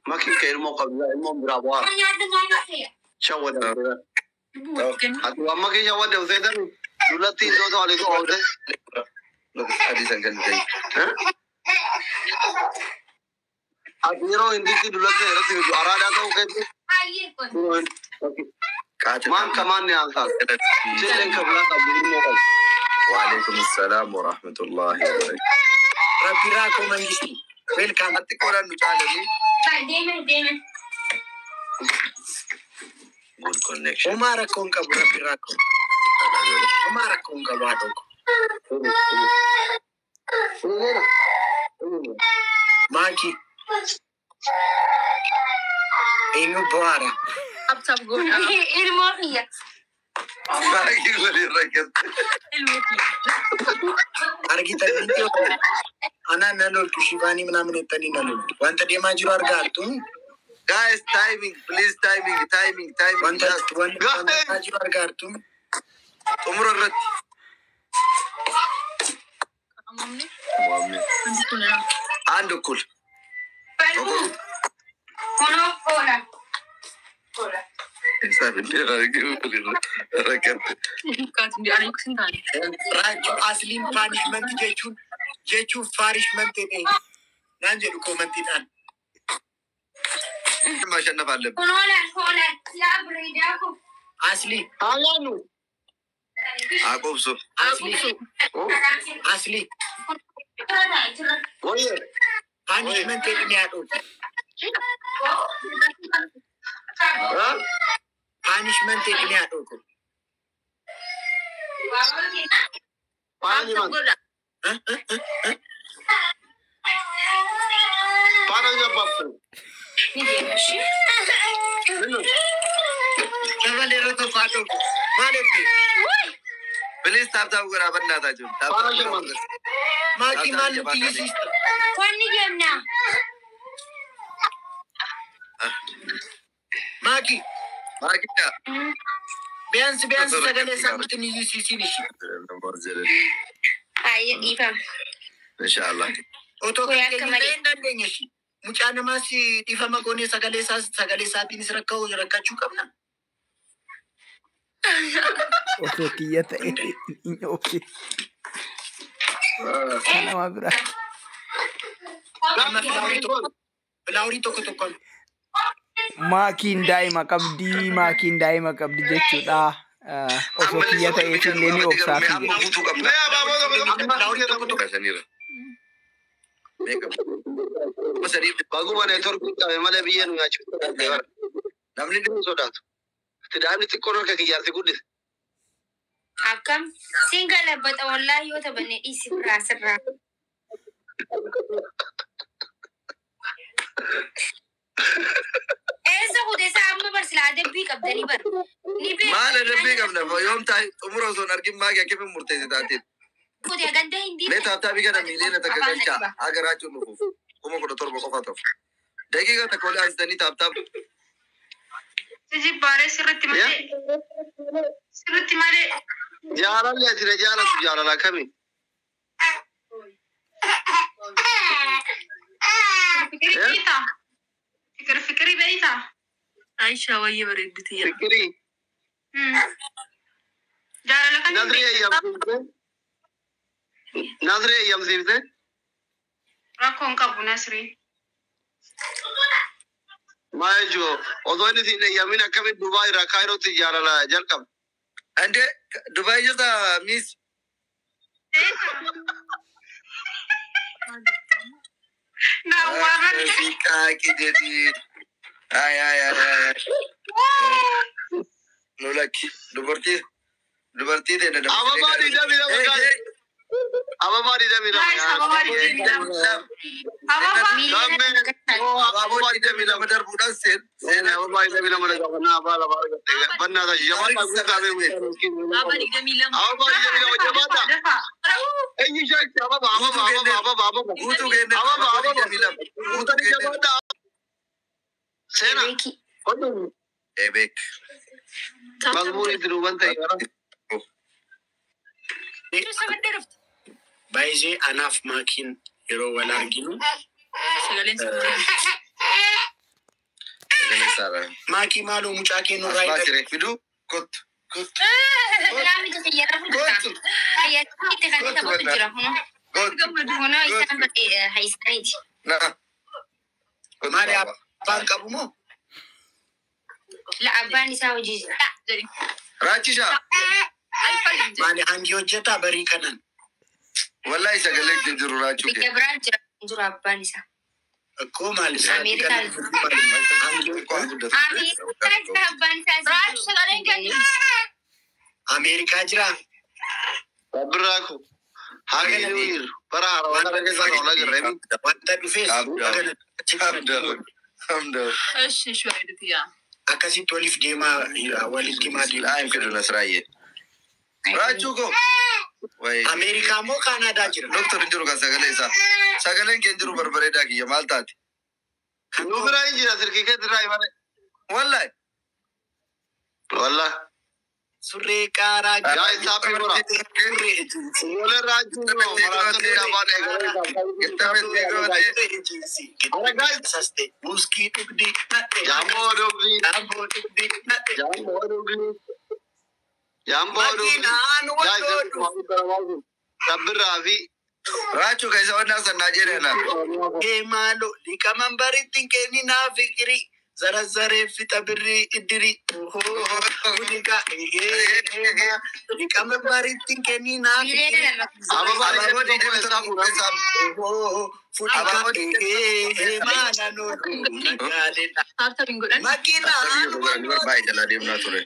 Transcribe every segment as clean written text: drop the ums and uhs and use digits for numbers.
Makiin kee ilmoo qabdi, ilmoon biraa bu'aara. Shawwada. Ati waan makii shawwadde useetan dullatti iddoo ta'u aliko oofte. Sadii san kan ta'e. Ati yeroo hinditti dullatti irratti fidu araadaa ta'uu keetti. Maan kamaan ni haasaa. Silleen kabilaa qabdi, ilmoo qabdi. وعليكم السلام ورحمة الله وبركاته. Rabbi raakoo mangisti. Welcome. Atti qolaan nu caalanii. Good connection. Homaa rakkoo hin qabu, rabbi raakoo. Homaa rakkoo hin qabu, haa tokko. Maaki. Eenyu bu'aara? Ilmoo kiyya. Baay'ee waliin rakkate. Ilmoo kiyya. Argitan miti anaan na loltu shifaanii ምናምን jettanii na loltu. Wanta deemaa jiru argaa jirtu. Guys, timing, please, timing, timing, timing. Wanta wanta deemaa jiru argaa jirtu. Xumura irratti. አንድ እኩል። Kunoo oola. Rakkate. Raachuu asliin punishment jechuun faarishment jedhee naan jedhu commentiidhaan. ማሸነፍ አለብን። Kun hoolaan hoolaan yaa bareedaa koo. Asli. Haalaanu. Aqubsu. Asli, asli. Wayyee. Punishment jedhanii haa dhufu. Punishment jedhanii haa dhufu. Paana jiman. Paana jabbaabtu. Sagalee irra tokko haa dhufu. Maal eebbi? Please, tap tap godhaa በእናታችሁ። Tap Paana tap jiman. godhaa. Maakii maal nuti iyyisiista? Wanni deemnaa. Maakii Maakiidha. ቢያንስ ቢያንስ sagalee isaa nuti hin iyyisiisin ishee. Baay'ee dhiifama. Inshaallah. Otoo Kun kan akka keenya malee. ta'ee hin dandeenye ishee. Mucaa namaas dhiifama goonee sagalee isaas sagalee isaatiinis rakkoo rakkachuu qabna. Osoo kiyya ta'e hin obsi. Kan nama biraa. Amma flowerii tokko, flowerii tokko tokkoon. Maakiin daa'ima qabdii, maakiin daa'ima qabdi jechuudha. Osoo kiyya ta'eef illee ni obsaafi Amma jedhe. guutuu qabna. Mee abaaboo tokko tokko. Flowerii tokko tokko. Shaniira. Meeqa? 300. Baguma networkii qabe malee biyya nu nyaachuu. Namni Inni sodaatu. Itti daa'imni xiqqoon harka kiyyaarsi guddise. Akkam siin galabbata wallaahi yoo taphanne dhiisi biraa sirraa. Eessa kute isaa amma bar silaa adabbii qabdanii bar. Ni beeku. Maal adabbii qabna? Yoom taa'e xumura osoo hin argin maaki akkamiin murteesse taateen? Kute ganda hindii. Mee tap tapii kana 1 miiliyoona galchaa haga raachuun dhufuuf 17,000 qofa ta'u. Daqiiqa 1 ol aansitanii tap tap. Siji baaree sirriitti malee. Sirriitti malee. Jaalalli ati na jaalatu jaalala akkamii? Fikirii beeytaa? Fikir fikirii beeytaa? Aisha wayyee bareedditi yaa. Fikirii. Jaalala kamiin Nazrii beekta? eeyyamsiifte. Nazrii eeyyamsiifte. Rakkoo hin qabu Nasriin. Maa jechuun osoo inni siin eeyyamin akkamitti Dubaay irraa Kaayirootti jaalala jalqabe? እንዴ Dubaay jirta miss? Naa warra. Siqaaqi jedhi. Ay ay ay ay. Nu lakki dubartii ta'e. Ababaa 22 guys. Ababaa 22. Guys, ababaa 22. Ababaa. Miiliyoona 1 galchaa. Abaaboo 22 darbuudhaan seen seenaa. Ababaa 22 gaafannaa abbaa lama argatte. Bannaa jabaadhaa guutaa beeku. Ababa 22. Ababaa 22 jabaadhaa. Dafa. Eenyu shaakki ababa ababa ababa ababa ababa. Guutuu kenne. Ababa Abaaboo ababa. 22 guutuu Guutanii kenne. jabaadhaa. Seenaa. Beeki. Ebeek. Mazmuur itti duuban ta'e. Baay'ee anaaf maakiin yeroo wal arginu Sagaleen sagalee. Saara. Maakii maaloo mucaa kee nurraa Asmaa hidhadhu. siree fiduu kottu kottu Biraa miti xiyyaara fudhata. kottu Xiyyaara itti kan kottu taphatu banna jira kunoo. kottu Kunoo isaan isaaniiti. na kottu Maali baaba. abbaan qabu moo? La abbaan isaa hojii jira. Raachishaa Maali hangi hojjetaa barii kanan? Wallahi sagalee kee jiru raachuu kee. Biyya biraa jira jiru abbaan isaa. Akkoo maali sa'aatii Ameerikaa kana maali hangi Ameerikaa jira abbaan isaa. Raachuu sagaleen kennu. Ameerikaa jiraa? Birraa ko. Happy New Year. Bara haarawaa kana keessa oolaa jirra. Wanta dhufees እሺ እሺ bareedduu yaa. Akkasitti waliif deemaa walitti himaa deemaa. Laa hin fidu Nasraayyee. Raachuu koo. Wayi. Ameerikaa moo Kaanaadaa jira? Doktor hin jiru kan sagalee isaa. Sagaleen kee hin jiru barbareedaa kiyya maal taate? Nu biraa hin jira silkii keetti irraa himame. Wallahi. Wallah. Surree qaaraa Yaa isaa fi bora. Surree ejinsi. Ijoolleen raachuu maraatonni afaan eegalee. Ejinsi. Saste muskii dhugdi nadhe. Jaamboo dhugdi. Jaamboo dhugdi nadhe. Jaamboo dhugdi. Jaamboo dhugdi. Makiinaan Yaa walloo isa sabbirraa fi Raachuu kan isa wannaa san Naajeeriyaa naan. dhufe maalo liqamanbaritti kenninaa fikirii zarazzaree fixa birrii iddirii fuudhika liqamanbaritti kenninaa Miliyoona fikirii 2. Ababaa Abaaboo 27 qopheessaa. fuudhika maala noodhu nagaaledha Tap tap hin godhan. makiinaan walloo Baay'ee jalaa deemnaa ture.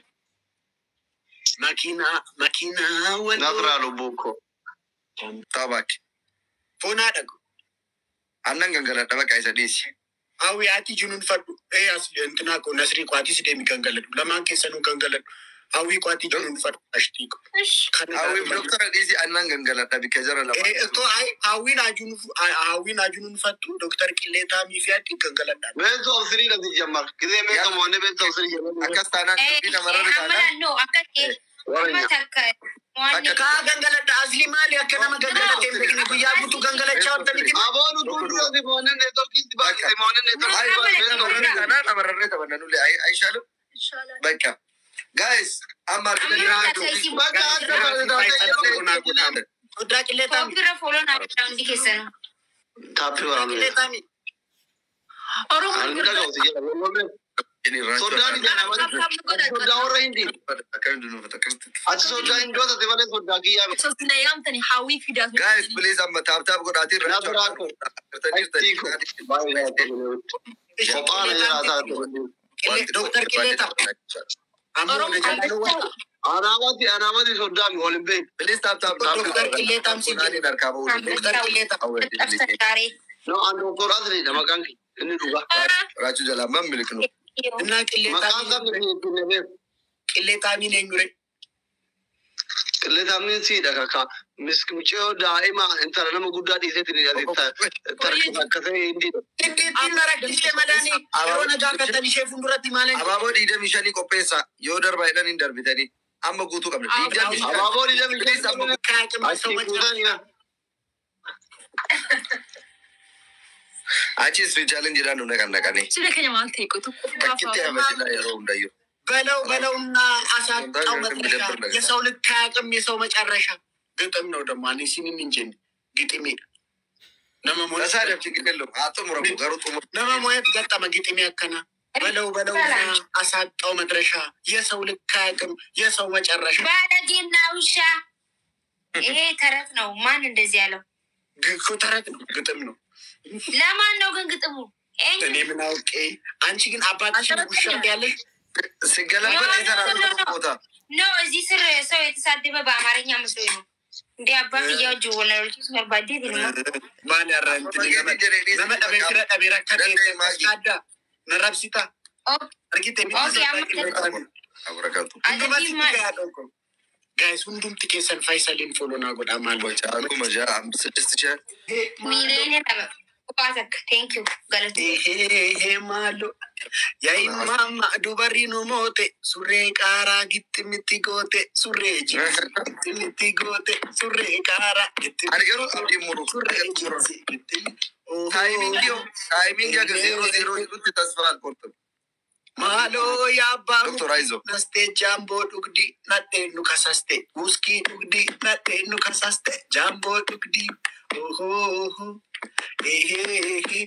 makiinaa makiinaa walloo Nasraa lubbuu koo. Taabaaki. Foonaa dhagu. Annan gangaladha bakka isa dhiisi. Hawwi ati junuunfadhu. Ee as intinaa koo Nasrii kwaatis deemi gangaladhu. Lamaan keessanuu gangaladhu. Hawwi kwaatii junuunfadhu ashtii ko. Kana Hawwiif doktora dhiisi annan gangaladha bikka jara lama. Ee to ay hawwiin hawwiin ajunuunfattu doktar Qilleetaamii fi ati gangaladha. Best of three dha jammar. Gisee meeqa mo'anne best of three jedhanii. Akkas taanaan dubbii namarra Amma taanaan naannoo akka ta'e amma takka mo'anne Kaa gangaladha asli maali akka nama gangalatee hin beekne guyyaa guutuu gangalachaa ooltanitti. Aboon utuu dura si mo'anne neetworkiin si baay'ise mo'anne Ay, neetworkiin si baay'ise. namarra taanaan namarra taphanna አይሻልም? በቃ guys amma Amma takka isin Bakka akka bareedaa Sodaa Qilleetaamii. Tooppiirra fooloo naa godhaa hundi keessanuu. Taappii waraabee. Qilleetaamii. Oromoo Ani dhaga'u si jedha. Soddaan ija nama soddaa warra hindii. Ati soddaa hindoota ta'e malee soddaa kiyyaa miti. Osoo yaamtani hawwii fidaa. Guys, please amma tap tap godhaatii Nasraa koo. Kophaana jiraataa ture. Doktar Qilleetaa. Ammoo na jaalladhu wanta. Anaamati anaamati soddaa mi waliin beeku. Please tap tap tap. Doktar Qilleetaan si jedhe. Doktar Qilleetaa. Cabsa gaaree. No, an doktor Asliidha maqaan kiyya. Inni dhugaa. Raachuu jalaa man miliknu. Innaa Maqaan Qilleetaamiin sabni kiyya ittiin na beeku. Qilleetaamiin eenyure? Qilleetaamni siidha kaka. Miskimcee daa'ima intala nama guddaa dhiiseetiin akka ta'e hindi. Ittiin na rakkisee madaanii yeroo na gaafatan ishee fuulduratti maalan Abaaboo 25 qopheessaa yoo darbaa jedhan hin darbitanii amma guutuu qabna. 25. Abaaboo 25 amma kaaqima Achi guutan Achis fiichaalin jedhaan nu naqan naqanii. Siree keenya maal ta'e qotu Takkitti hafajila yeroo hundayyuu. በለው በለውና አሳጣው መድረሻ የሰው ልክ አያውቅም የሰው መጨረሻ። ግጥም ነው ደግሞ እኔ ሲኒም እንጂ ግጥሜ Tasaa ችግር የለውም። haa xumuramu garuu xumura. ነመሞየት ገጠመ ግጥሜ ያከና በለው በለውና አሳጣው መድረሻ የሰው ልክ አያውቅም የሰው መጨረሻ። ባለጌና ውሻ ይሄ ተረት ነው። ማን እንደዚህ ያለው? እኮ ተረት ነው ግጥም ነው። ለማን ነው ግን ግጥሙ? እኔ ምን አውቄ። አንቺ ግን አባትሽን ውሻ ያለሽ ሲገለበጥ የተራረፈ ቦታ No፣ እዚህ ስር ሰው የተሳደበ በአማርኛ መስሎኝ ነው። እንደ አባት እያወጅ ወላጆች በርባዴ ልማ ማን ያራ እንትን nama dhabe fira dhabe rakkate kaadda na rabsita argite Aburakatu. Guys, hundumti keessan Faisaliin follow naa godhaa maal Akkuma ja'a ስድስት ሺህ 2 ሚሊዮን qophaa takka thank you galatu. Ehehe maalo yaa'in dubarri nu moote surree qaaraa gittimitti goote surree jinsi gittimitti goote surree qaaraa Ani garuu abdiin muru. Surree jinsi gittimitti. Timing timing akka 0 0 jedhutti ተስፋ አልቆርጥም። Maaloo yaa abbaa Doktor Aizo. Nastee jaamboo dhugdii nadheen nu kasaste. Wuskii dhugdii nadheen nu kasaste. Jaamboo dhugdii. Ohoo. Eheehe.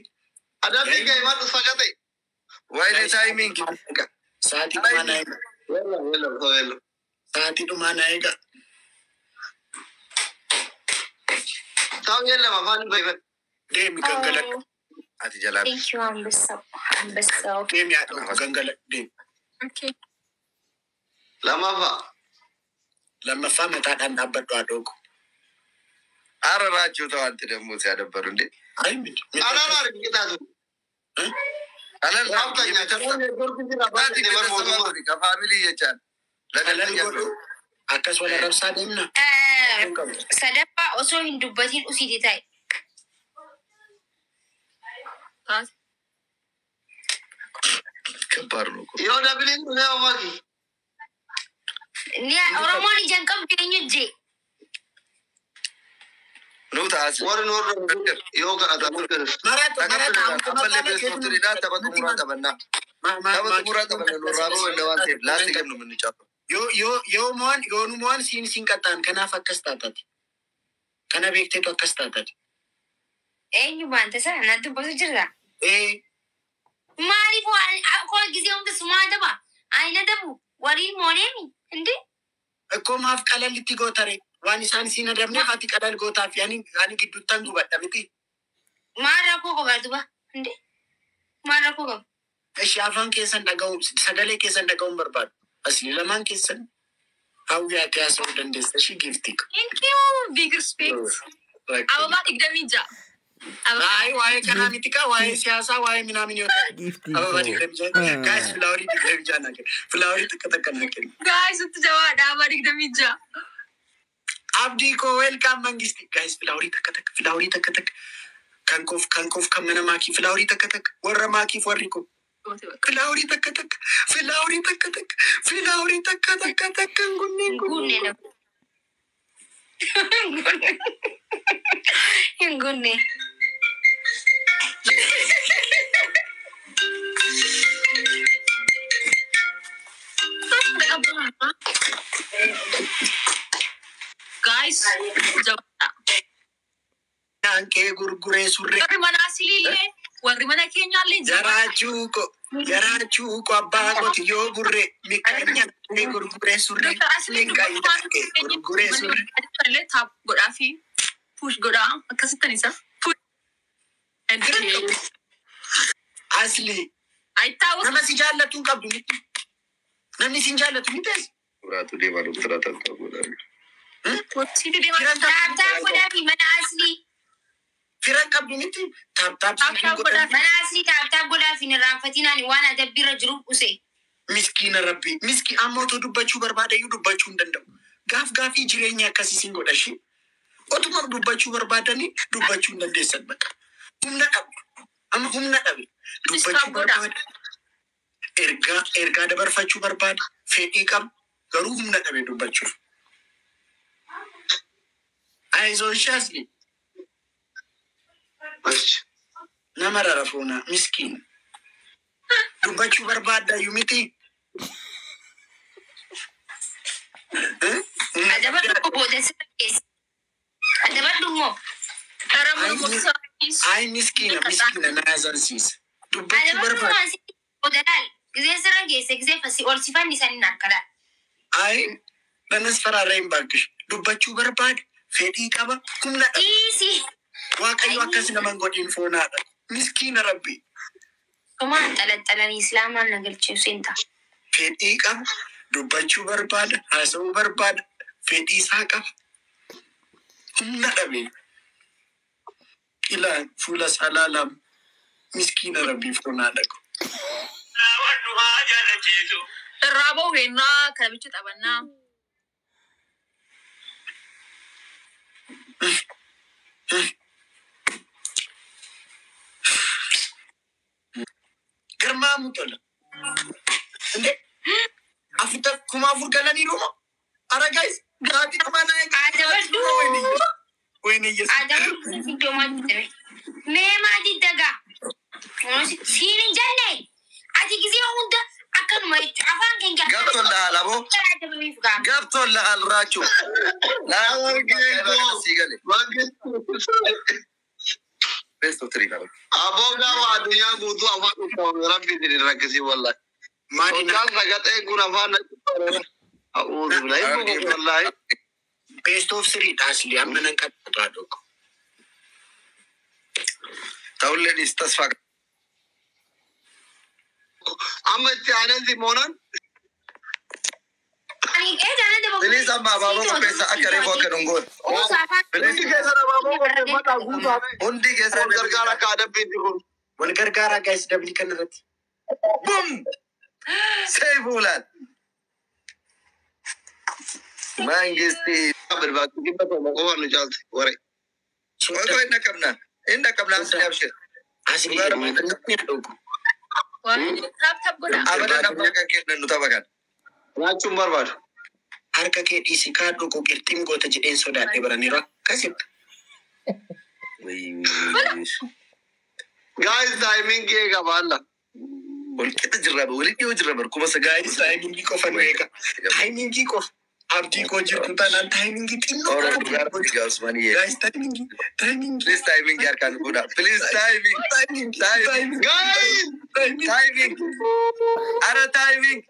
Adabbii kee himadhu sagate. Waayee timing. Sa'aatii dhumaa na eega. Yalla yalla ta'u yalla. Sa'aatii dhumaa na eega. Ta'u yalla afaan hin Deemi gangaladhu. Ati jalaa. Thank you አንበሳው አንበሳው። Deemi haadha gangaladhu deemi. Okay. Lammaffaa. Lammaffaa mataadhaan dhaabbadhu haadhoo. አረ ራችሁ ተው አንተ ደግሞ ሲያደበሩ እንዴ Ayi miti. Anaan argitaatu. ቀለል ከ family እየጫን Qalal godhu akkas wal arrabsaa deemna. Sadaffaa osoo hin dubbatiin usiiti ta'e. Taate. ከባድ ነው እኮ። Yoo dabiliin dhufee oomaki. Oromoon ijaan qabdu eenyu jee? ኑ taas Warri nu hordofu yoo kadhatan Maraatu maraatu ammallee best of three dha tapha xumuraa taphannaa. Tapha xumuraa taphanna nurraa ba'u inni waan ta'eef last game ነው የምንጫወተው። Yoo yoo yoo mo'an yoo nu mo'an siin siin qaxxaan kanaaf akkas taatati. Kana beekteetu akkas taatati. Eenyu baanta sana na dubbatu jirra. Ee Maaliif waan akkoo gisee hunda sumaa daba? Ani na dabu waliin mooneemi hindi? Ikkoo maaf qalalitti gootare waan isaan siin adabneef ati qalal gootaa fi ani ani gidduuttan gubadha miti. Maal rakkoo qaba duba hindi? Maal rakkoo qaba? Ishi afaan keessan dhaga'u sagalee keessan dhaga'uun barbaadu. Asli lamaan keessan hawwi ati haasa'uu dandeessa ishii giiftii. Thank you. Big respect. Ababaa 26. Waa'ee waa'ee kanaa miti kaa waa'ee siyaasaa waa'ee minaamin yoo ta'e. Giiftii Ababaa koo. 26. Guys, flowerii 26 naa kennu. Flowerii takka takka naa kennu. Guys, itti jabaadha. Ababaa 26. Abdii koo welcome mangisti. Guys, flowerii takka takka flowerii takka takka. Kan koof kan koof kan mana maakii flowerii takka takka warra maakiif warri koo. Flowerii takka takka flowerii takka takka flowerii takka takka takka gunneen Hin guunne gunneen. na. Hin guunne. Guys, jabaadha. Kee gurguree surree. Warri mana asiliillee warri mana keenyaallee jabaadha. Jaraachuu ko jaraachuu ko abbaa qotiyyoo gurree miqqaanya kee gurguree surree Doktar Asiliin miqqaanya kee gurguree surree. Illee tap godhaa fi push godhaa akkasittan isa. Push. Asli Ayittaawwas nama si jaallatu hin qabdu miti. Namni si jaallatu miti as. Biraatu deemaa doktora taphata godhaa. Siiti deemaa. Firan qabdu Tap tap godhaa fi mana aslii. Firan qabdu miti. Tap tap Tap siif tap godhan. godhaa. Mana aslii tap tap godhaa fi hin irraanfatinaan ani waan adabbiirra jiruuf use. Miskiina rabbi. Miski amma otoo dubbachuu barbaadayyuu dubbachuu hin danda'u. Gaaf gaafii jireenya akkasii sin godha ishee. Otuma dubbachuu barbaadanii dubbachuu hin dandeessan bakka. Humna dhabu. Amma humna dhabe. Dubbachuu Tap godhaa. barbaada. Ergaa ergaa dabarfachuu barbaada. Fedhii qabu. Garuu humna dhabe dubbachuuf. Ayizoo ishee asli. Nama rarafuuna miskiina. Dubbachuu barbaaddayyuu miti. Eh? Humna Adabadhu dhabde. booda sirra keessa. Adabadhu immoo. Dara mormorsaa. Ay miskiina miskiina na azansiisa. Dubbachuu Adabadhu barbaada. waan si booda laal. Gisee sirra geesse gisee fasi ol sifanni isaanii akka laal. Ay nanas faraarra hin baakkisu. Dubbachuu barbaada. Fedhii qaba. Humna dhaba. Dhiisi. Waaqayyo akkas nama hin godhin foonaadha. Miskiina rabbi. Kumaan xalaxalanii islaamaan na galcheessu hin ta'a. Fedhii qaba. Dubbachuu barbaada. Haasa'uu barbaada. Fedhii isaa qaba. Humna dhabe. Ilaa fuula isaa laalaam. Miskiina rabbii foonaadha. Irraa ba'u kennaa kana bicha taphannaa. Garmaamu tola. Inde afurta 4000 galaniiru moo? Ara guys, gaabii dhumaa na eega. Adabadhu. Wayne Yesuus. Adabadhu iddoo maal Mee maal diddagaa? Siin hin jenne. Ati gisee hunda ገብቶልሃል አቦ ገብቶልሃል ራቹ ሲገሌ best of three Aboo gaafa addunyaa guutuu afaan dhukkubame rabbi isin rakkisii wallahi. Soddaan sagaxee kun afaan A'uudhu billahi wallahi. Best of three dhaasli amma nan qabatu tokko. Ta'ullee ተስፋ Amma itti aanee Simoonan Please amma abaaboo qopheessa akka reefu akka dhungoon. Hundi keessan abaaboo qopheeffadhaa guutaa. Hundi keessan Wal gargaara akka adabbiitti kun. Wal gargaaraa guys dabli kan irratti. Bum! Seefuulaan. Mangisti. Barbaadu dhibba torba qofa nu caalti waree. Qoy inni qabna. Inni qabna asli abshir. Asli hirmaatanii dhuguu. Tap tap godha. Abadan abbaa kan kennan nu tapha kan. Nyaachuun barbaadu. Harka kee dhiisi kaa dhuguu qirxiin goota jedheen sodaadhe baraniiru akkasitti. Guys timing eega baalla. Walqixa jirra waliin dhiyoo jirra bar kuma sagal. Guys timingii qofa nu eega. Timingii qofa. Abdii koo jirtu taanaan timingii xinnoo Oro qofa. dhugaa dhugaa Usmaniye. Guys timingii timingii Please timing harkaan godha. Please timing. timingii Timing. Guys! Timing. Ara timing.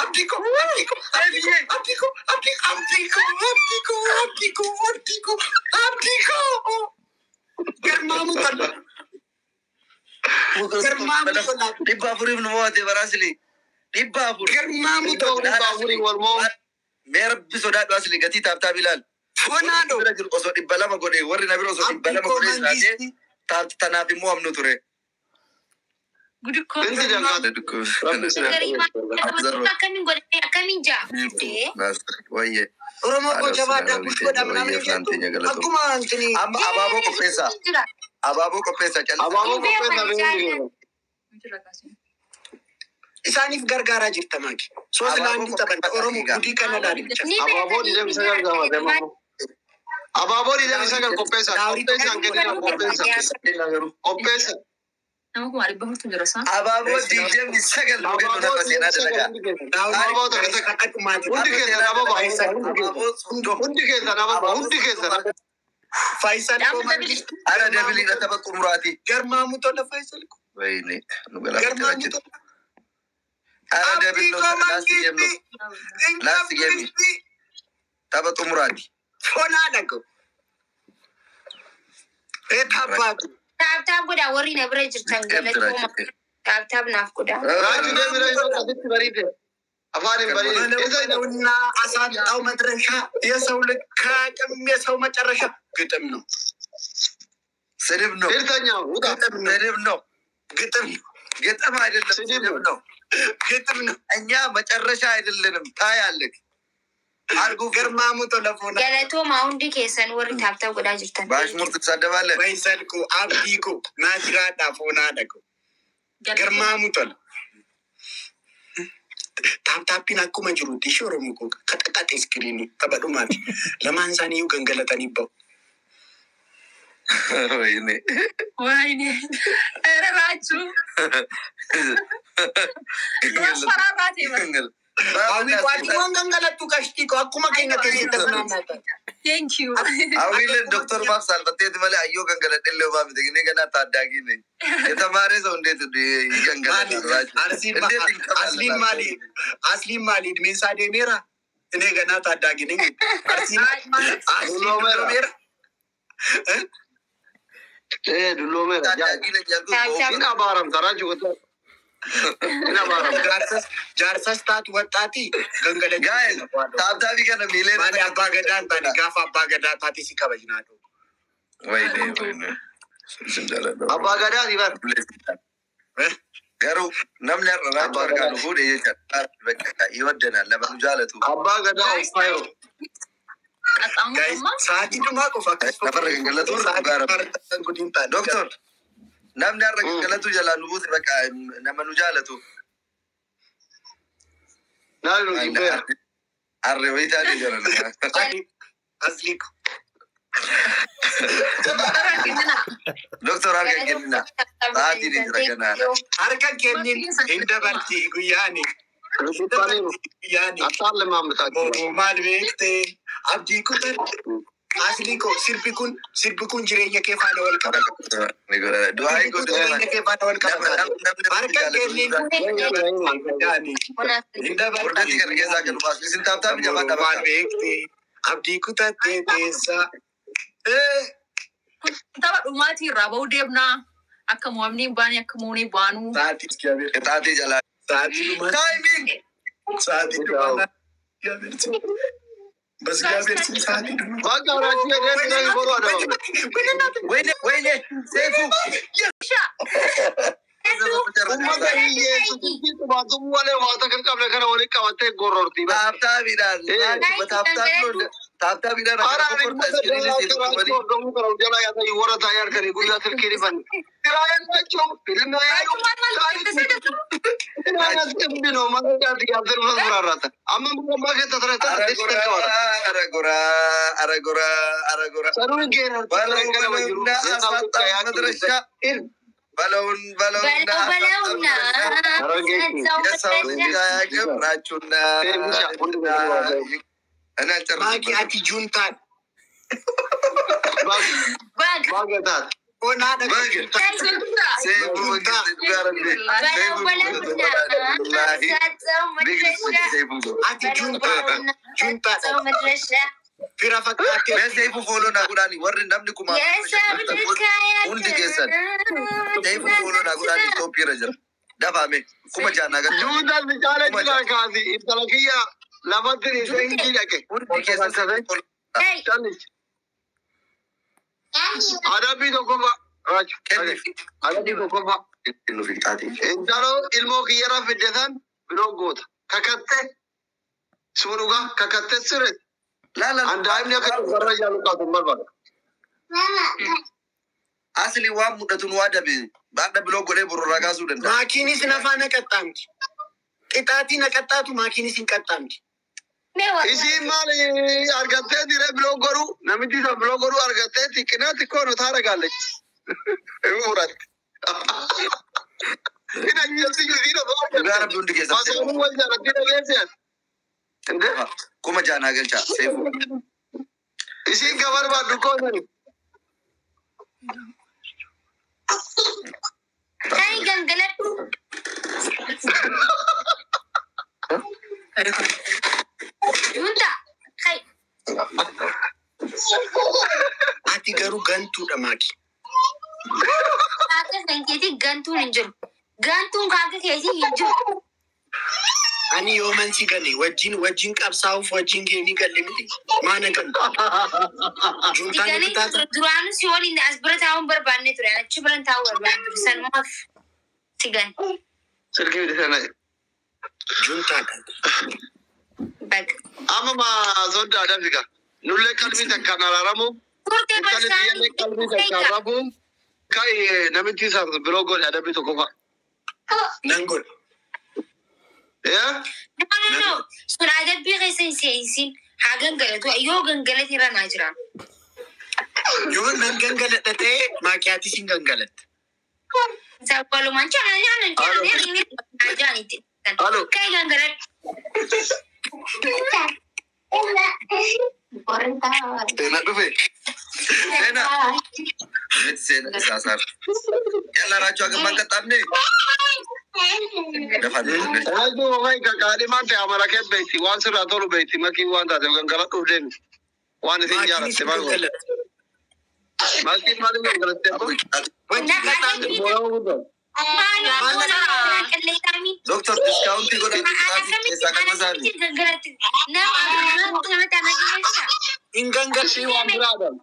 Abdii koo abdii koo abdii koo abdii koo abdii abdii koo abdii koo abdii koo abdii koo abdii koo. Garmaamu tola. Garmaamu tola. Dhibba afuriif nu mo'ate baraasili. Dhibba afur. Garmaamu tola. Dhibba afurii wal moo. Mee rabbi sodaadhu asli gatii taaptaa bilaal. Fonaadho. Bira jiru osoo dhibba lama godhe warri na bira osoo dhibba Abdii lama koo godhe isaatee mangisti. tanaaf immoo amnu ture. Gudukkoo. Inti dangaatu. Akkamiin godhame akkamiin ja'a? Wayye. Oromoo koo jabaadhaa push godhaa ምናምን jettu akkuma antini Amma abaaboo qopheessaa. Abaaboo qopheessaa callisaa. Abaaboo qopheessaa beeku. Isaaniif gargaaraa jirta maaki. Soos laandii taphan Oromoo gudii kana laali bicha. Abaaboo digdami sagal gaafate ammoo. Abaaboo digdami sagal qopheessaa. Qopheessaan kennina qopheessaa. Qopheessa. Nama kuma dhibba afurtu jira isaa. Abaaboo digdami sagal nu kennu Abaaboo nafa seenaa digdami dalagaa. sagal hundi keessan. Abaaboo takka takka. Hundi keessan abaaboo. Abaaboo soddoma. Hundi keessan abaaboo. Hundi keessan. Faayisal koo mangistu. Ara dabiliidha tapha xumuraati. Garmaamu tola Faayisal koo. Wayne nu galaafachaa Garmaamu jira. tola. Ara Abdii dabiloo koo last game mangisti. Last game. Inqabdi. Tapha xumuraati. Fonaadha koo. Eetabbaatu. Tap tap godhaa warri na bira jirtan galatooma. Tap tap naaf godhaa. Raajuu deemina yoo asitti bariite. Afaan hin bariine. Isa hin በለውና አሳጣው መድረሻ የሰው ልክ ከአቅም የሰው መጨረሻ ግጥም ነው። ስድብ ነው። Hirtanya ውጣ። ግጥም ነው። ስድብ ነው። ግጥም ነው። ግጥም አይደለም፣ ስድብ ስድብ ነው። ግጥም ነው። እኛ መጨረሻ አይደለንም። ታያለህ። አርጉ ገርማሙ ቶለፎና Galatooma hundi keessan warri tap tap godhaa jirtan. በአሽሙር ትሳደባለህ። ወይሰልኩ አብዲኩ ናጅራዳ ፎናደኩ ገርማሙ ቶለ taaptaappiin akkuma jirutti ishee Oromoo koo kaxaxaxe iskiriinii taphadhumaati. Lamaan isaanii iyyuu gangalatanii bahu. ወይኔ ወይኔ ኧረ ራችሁ ማስፈራራት ይመስል Hawwi waan gangalattu qashtii koo akkuma keenya keessatti tasnaannaa Thank you. አዊልን ዶክተር ማፍ ሳልፈቴት መለ አዮ ገንገለደለ ማፍ እኔ ገና ታዳጊ ነኝ። የተማረ ሰው እንዴት ይገንገላል? እንዴት Asliin maali? Asliin maali? Idmeen isaa deemeera. እኔ ገና ታዳጊ ነኝ። አርሲን አስሊን duloomeera. Dulloomeera. ታዳጊ ነኝ ያልኩት በኦፊስ Hin abaaramta raajuu gosa. Hin abaaramta. Jaarsas jaarsas taatu waxxaati gangalachuu. Guys, taaptaabii kana miilee Maali abbaa gadaa hin taane gaafa abbaa gadaa taate si kabajnaa ta'u. ወይኔ ወይኔ Abbaa gadaati bar. Garuu namni har'a raajuu harkaa nu fuudhe jecha በቃ ይወደናል ለመኑ jaalatu Abbaa gadaa of faayoo. Guys, sa'aatii dhumaa qofa akkas Lafarra gangalatu Sa'aatii dhumaa gudiin taane. Doktor namni har'a gangalatu jalaa nu buuse በቃ nama nu jaalatu Naani nu jibbeera. Harree wayii taatee jira nama. Asli Doktor harka kennina. Sa'aatiin hin jira ganaadha. harka kennin hin dabarti guyyaani. Yaani. Maal beektee abdii kutatte. Asli koo sirbi kun jireenya kee faana wal qabata. Du'aa Kun jireenya kee faana wal qabata. Harka kenniin yaani. Hin Hordofii kana keessaa kan baasu. Isin tap tap jabaa Maal taphataa. beektee abdii kutattee teessa. Kun tapha dhumaatii irraa bahuu deemnaa. Akka mo'amni hin baane akka moonee baanuu. Sa'aatii Qixaatii jalaa. sa'aatii dhumaa Timing! sa'aatii dhumaa. Bas gaabeersi sa'aatii dhumaa. Wayne, wayne, Seefu. Uummata hiyyeessu malee waata kan qabne kana waliin qabattee gororti. Tap tapiidhaan. Tap tap tap tapiidhaan akka kokkorta iskiriinii seetu qabanii. Warra taa'ee harkanii guyyaa silkii dhifan. Aragora, aragora, aragora, aragora. በለው በለውና አሳጣ መድረሻ በለውን በለውና በለው በለውና የሰው ልጅ አያከብራችሁና እኔ Maaki አልጨርስበትም። ati juntaan. Baga Onaa dhagaa Baga. juntaa. ሰይፉ መንግስት ጋር እንዴ በለው በለውና ሰጠው መድረሻ Ati juntaa. Juntaadha. ሰጠው መድረሻ Fira fakkaattee. Mee Seefu follow naa godhaani warri namni kumaa የሰው ልካያት hundi keessan Seefu follow naa godhaani Itoophiyaa irra jira. Dafaame kuma jaannaa gara Juutaan bichaala jira kaasi intala kiyya lafatti dhiisee dhaqe. hundi keessan Seefu follow Adabbii tokkoffaa. kenniif Adabbii tokkoffaa. nuuf qixaatii. Intalo ilmoo kiyyarra fidde san biroo goota. Kakatte suma dhugaa kakatte sirre. Laala An daa'imni akka warra jaalu qaatu hin barbaadu. Asli waan mudatu nu adabe baadha biloo godhee bororraa kaasuu danda'a. Maakiinis nafaa na qaxxaamti. Qixaatii na qaxxaatu maakiinis hin qaxxaamti. Isiin maal argattee diree biloo godhu namichi isa biloo godhu argattee xiqqinaa xiqqoo nu taara gaallechi. Hin muratti. Hin ajjeessi isiin osoo Dhugaa argatte. rabbi hundi keessan Masoomuu wal jaalatti dhageesse. Inde kuma jaanaa galchaa Seefu. isiin ka barbaaddu koo sani. Kai gangaladhu. Junta. Kai. Ati garuu gantuudha maaki. Kaaka kan keetii gantuun hin jiru. Gantuun kaaka keetii hin jiru. Ani yooman si gane wajjin wajjin qabsaa'uuf wajjin geenii galle miti. Maana gantu. Juntaan Diganii qixaata. duraanuu si waliin as bira taa'uun barbaanne ture. Achi bira taa'uu barbaanne ture. Sanumaaf si gane. Silkii bidisana. Juntaadha. Baga. Amma ma sodda adabsika. Nullee qalbii takkaan araaramu. Turte Intalli biyyallee qalbii takkaan rafu. Kai namichi isa biroo godhe adabbii tokkoffaa. Nan godha. Yaa? No, no, no. Sun adabbii keessa hin seensin. Haa gangalatu. Yoo gangalate irra naa jira. Yoo nan gangaladha ta'e maakiyaatis hin gangalatta. Sabbalumaan cana cana cana cana jaanitti. Alo. Kai gangaladhu. Seenaa dhufe. Seenaa. Miti seenaa isaa saar. Yalla raachuu akka hin qaxxaamne. Dafaa dhufe. Raajuu hogai kakaadhimaan ta'e amala kee beekti waan sirraa tolu beekti makii waan taateef gangaladhuuf deemi. Waan isin Maakiinis jaalatte hin maal godhe? gangalatta. Makiin maaliif gangalatte? Wajjin qaxxaamte. Doktor discountii godhee qixaatii keessaa kan masaani. Hin gangalatta. Ishii waan biraa adam.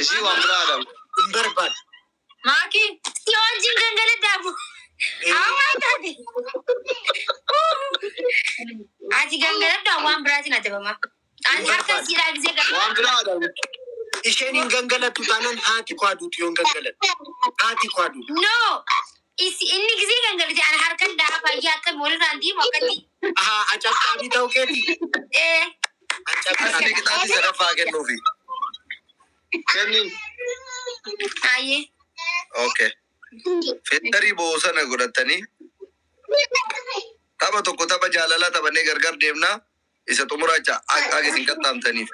Ishii waan biraa adam. Hin barbaadu. Maaki. Si wajjin gangaladhaabu. Amma taate. Ati gangaladhaa waan biraatiin adabama. Ati harka siidhaa gisee Waan biraa adam. Isheen hin gangalattu taanaan haati koo aduutu yoo hin gangalatte. Haati koo aduutu. No. Isi inni gisee gangalate ana harkan dhahaa fayyaa akkami walirraan deemu akkatti. Ahaa acaccaabii ta'uu keeti. Ee. Asli Acaccaabii. qixaatii sadaffaa kennuufi. Kenni. Ayyee. Okay. Filtarii boosana godhatanii Tapha tokko tapha jaalalaa taphannee gargar deemnaa isa xumuraacha akka isin qaxxaamtaniif.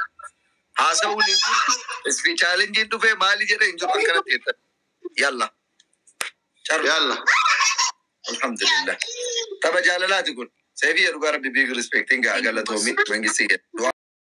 Haasa'uun hin jiru. Ispi chaalenjiin dhufee maali jedhe hin jiru akkanatti jettan. Yalla. Carra. Yalla. Alhamdulillah. Tapha jaalalaati kun. Seefii dhugaa rabbi big respecting galatoomi mangistii.